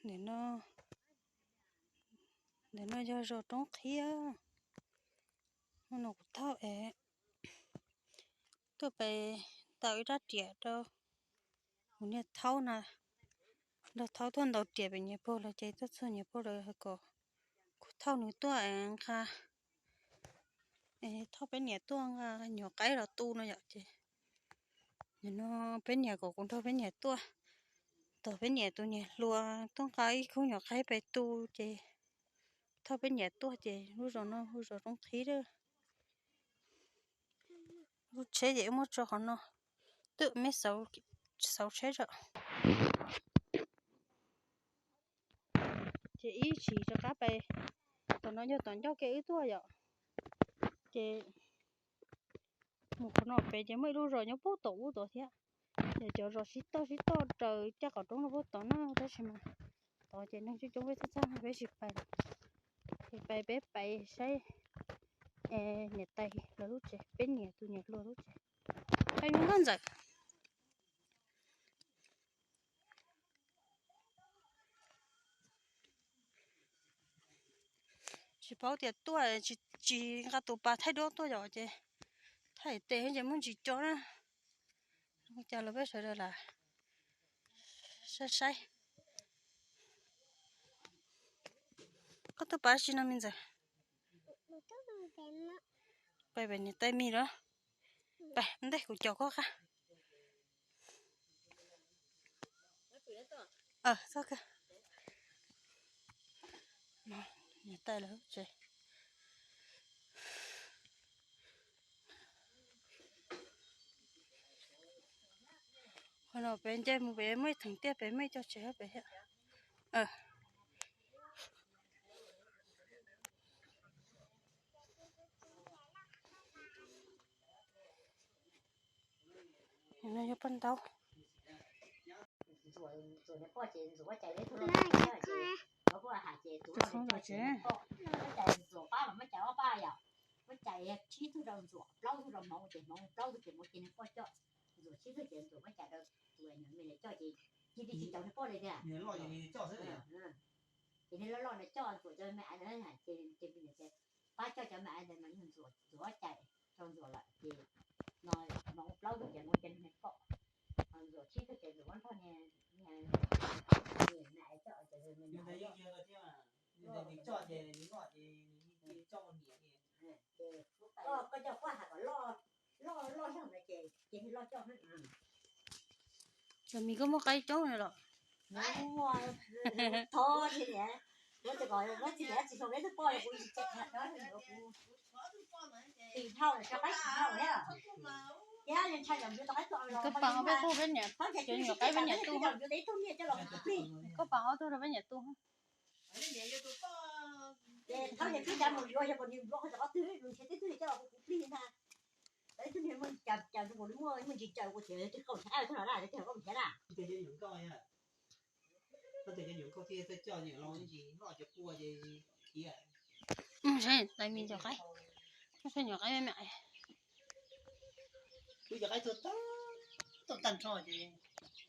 Ntawm no, ntawm no yog zos Roob Qhib. Hnub no kuv thauj es tuaj pem ntaus ib rab riam rau kuv niag thaub na, nrog thaub tuaj ntaus riam pem Nyias Puag lawm ces tuaj txog Nyias Puag lawm kom kuv thauj nws tuaj nqa, thauj peb niam tuaj nqa nyuam qaib los tu no yom. Ces nim no peb niam kom kuv nrog peb niam tuaj, tos peb niam tus niam hluas tuaj nqa ib khub nyuam qaib pem tu ces thauj peb niam tuaj ces lub zos no lub zos Roob Qhib lawm. Lub tsheb ces wb muab tso qhov no, twb me xauv tsheb tso. Ces ib tshim rov qab pem, tom no yog tom ncauj kev wb tuaj yom. Ces mus qhov no pem ces muaj ib lub zos nyob puag tom ub tod thiab. Ces cov zos sib toj sib toj raws caj qhov roob no puag tod na, tab sis mas tod ces neeg coob coob peb txaj txaj peb tsis pais lawm. Ces pais peb pais saib niam tais lawv lub tsev, peb niam tus niam hluas lub tsev. Peb nkauj ntxawm. Tsis paub tias tuaj, tsis nqa tus pas thaij duab tuaj yom, ces thaij tes ces muaj ntsis co na. Ua cas los peb sawv daws lam saib saib. Koj tuaj pas tsi no me ntxawm? Pais pem niam tais mis lawm. Pais ntej kuv caum koj qab. Txhob kawg. Niam tais lawv tsev. Qhov no pem nce mus pem muaj ib theem tiaj pem muaj ib co tsev pem thiab. No yog paj ntaub. Ces nej loj loj no coj ntxuam cov me aiv ntawd, ces pab coj cov me aiv ntawd mas yog ntxuam, ntxuam ob cai rau ntxuam lawm ces no hmoov plaub tug ces hmoov cov niag pom, ho ntxuam tsib tug ces ntxuam muab nrog niag me aiv coj ces koj coj quaj has kom loj, loj loj zog ntawd ces ces loj coj. Cov mis koj muaj qaib coob los? Thov tsis niam, muab tsis niam tsis xyoo neb twb poj kuv tsis tseem kuv tim dhau lawm, tso qaib tim dhau thiab. Koj pas ob peb tug peb niam, cov nyuam qaib peb niam tu. Koj pas ob tug rau peb niam tu. Ces thab niag twb cav mus yuav, yog kom nws yuav qhov cov qab twg, nws nrhiav teb twg coj los kuv plig ntag. Teb twg nws muaj cas cas rau kuv muaj muaj ntsis caws kuv thiab, twb qaum nrhiav thab no na, twb qaum nrhiav na. Tais mis cov qaib, tais nyuam qaib me me.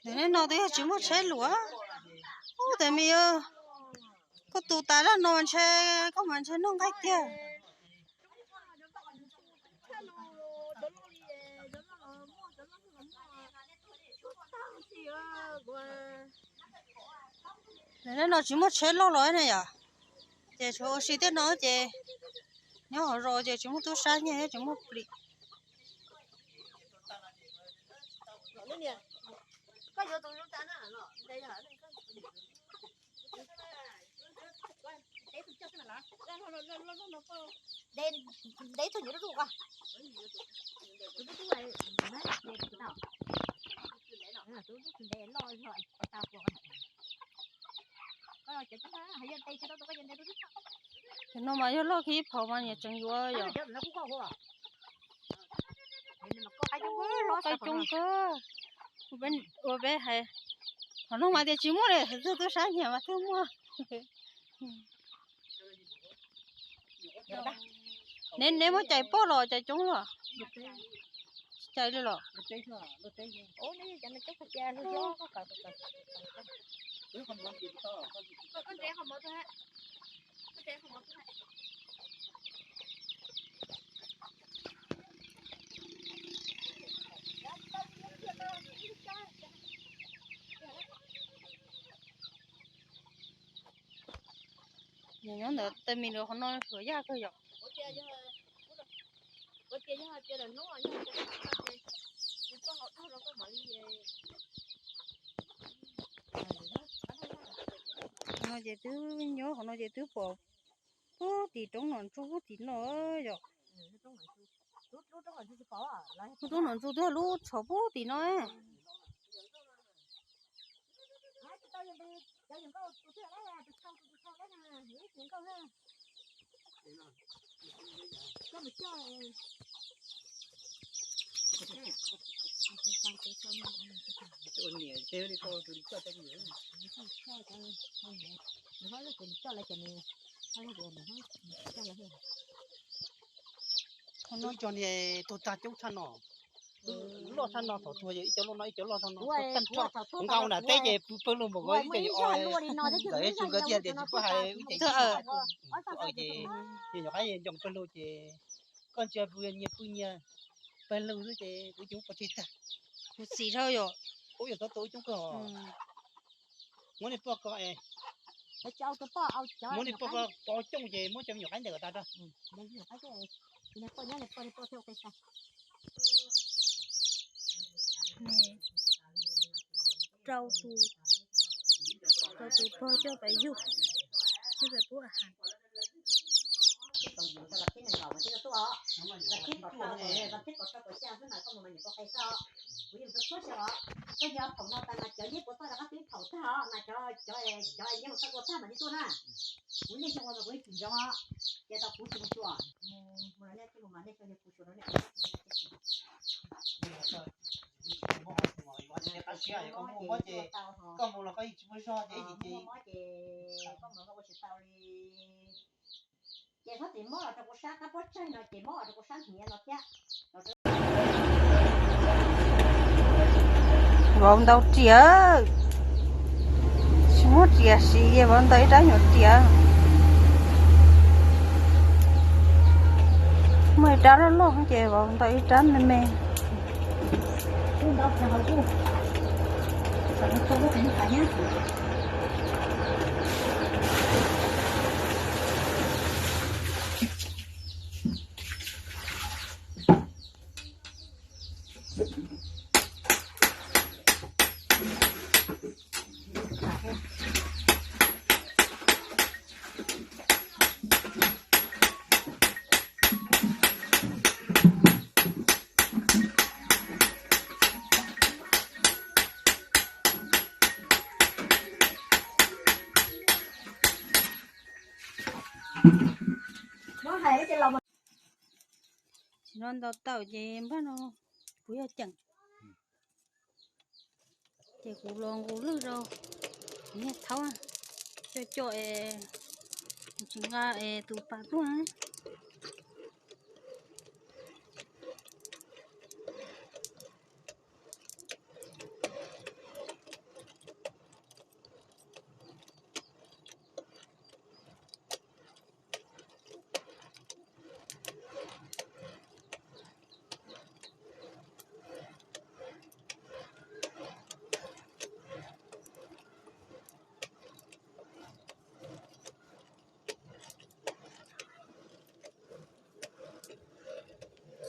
Ntawm no twb yog tsis muaj tsheb luam. Ub, tais mis, koj tu tas zaj no ntshe koj mas ntshe noj nqaij tiag. Ntawm no tsis muaj tsheb loj los ne yom, ces tshuav ua si tej no ces nyob hauv zos ces tsis muaj tub sab nyiag thiab tsis muaj plis. Cov no mas yog loj kiag ib phaum mas niam tseem yuav yom. Qaib coob kawg. Ua peb hais, qhov no mas tias tsis muaj li, tug tub sab nyiag mas twb muaj. Neb, neb muab cais poj los cais coob los? Tsis cais li los? Ub, neb cov no coob kawg tiag. Nyob ntawd tej mis lawv qhov no suav yaj kawg yom. No ces twb nyob qhov no ces twb pom pub tim roob nom ntxu pub tim no yom. Lub roob nom ntxu twb lub tsho pub tim no. Thaum no cov niag tuag tag coob tshaj no. Loj tshaj no, thaum tuag yog ib cov loj no, ib cov loj tshaj no, tag nrho nqa ua nram teb ces pw pawg lug npaum ko ib co yuav o. Ntawm yog xyov nkawd tiag tias tsis paub hais ib ce. Ces yog nyuam qab nco pawg lug ces koj ntsia pw nyias pw nyias pawg lug xwb ces kuv coob pov tseg tag. Kuv txiv dhau yom. Ub, yog txhob tua ub coob kawg os. Muab nej poj ko, muab nej poj ko pov cooj ces muab cov me nyuam qaib ntawm tas rau. Rau tus, rau tus pog coj pais yug, coj pais pub a has. Kuv yug txog thaum no tas mas cov yeeb puas toj rov qab twb thaum tag os, mas cov, cov, cov yeeb puas toj ua tag mas nej tuaj na. Kuv nej xyoo ua mas kuv yeej tsis ntsoov os, ces tau kuv tsis mus xyuas. Mus, mus los nej thiaj mus mas nej xyoo yog kuv xyuas rau nej. Koj mus los koj yeej tsis muaj zog ces ib ces koj mus los koj ua tsis tau li. Ces txhob txwm mob los rau kuv sab qab pob tsaig no ces mob los rau kuv sab hniav no thiab. Vauv ntaus riam, tsis muab riam siv ces vauv ntaus ib rab nyuam riam. Muaj ib rab loj loj ces vauv ntaus ib rab me me. Tsis no ntaus tau ces npaj no kuv yog ceem. Ces kuv los nqus lwj rau, kuv niag thaub coj coj es kuv tsis nqa es tus pas tuaj.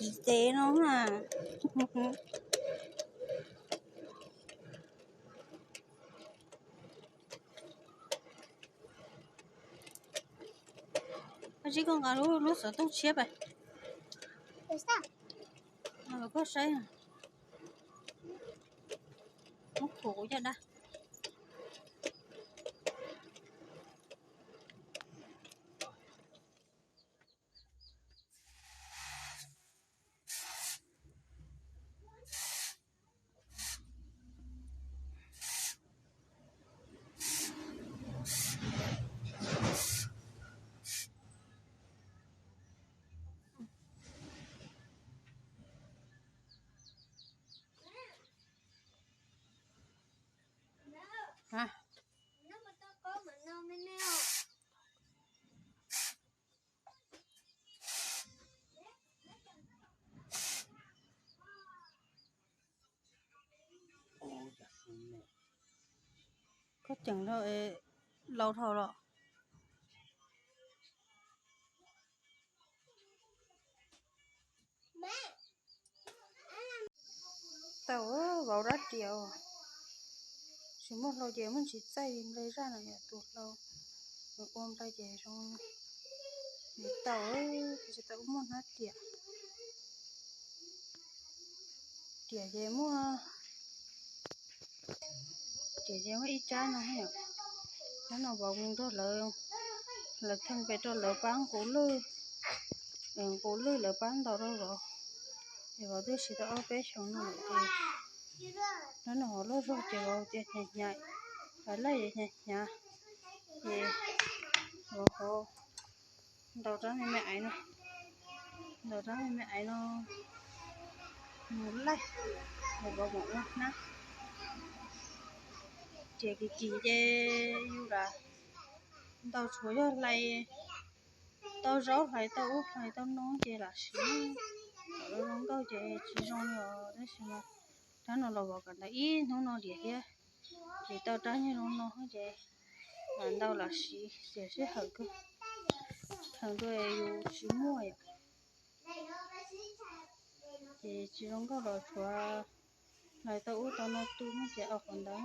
Tsis tev no na. Koj tsis, koj nqa lub xov tooj tshiab pais. Koj saib, muab khuam kuv caj dab. Koj ceem dhau, lau dhau los. Tau, vauv dab riam. Tsis muaj hlau ces muab ntsis txaij li nplej zaj no yom, tus hlau nws ua nplej ces zoo. Nws tau, tsis tau muaj hnab riam. Riam ces muaj, riam ces muaj ib tsab no yom. Tsab no vauv mus nrog lawv, lawv theej pem rau lawv pab nqus lwj, nqus lwj lawv pab ntaus rau vauv. Ces vauv twb siv tau ob peb xyoos no lawm ces, hnub no vauv loj zog ces vauv tias hnyav hnyav, vauv laj hnyav hnyav, ces vauv ho ntaus rab me me aiv no, ntaus rab me me aiv no mus laij, es vauv mam ua hnab. Riam kim kim ces yus lam ntaus tshuav yog hlais tau zaub, hlais tau ub, hlais tau no ces lam siv. Kom zoo nkauj ces tsis zoo li os, tab sis mas rab no los vauv kam ntawd ib hnub no riam thiab, ces tau rab nyob zoo no ces lam ntau lam siv tiam sij hawm kawg, thaum ntawd yus tsis muaj yom. Ces tsis zoo nkauj los tshuav hlais tau ub tau no tu ces ua qhov ntawd.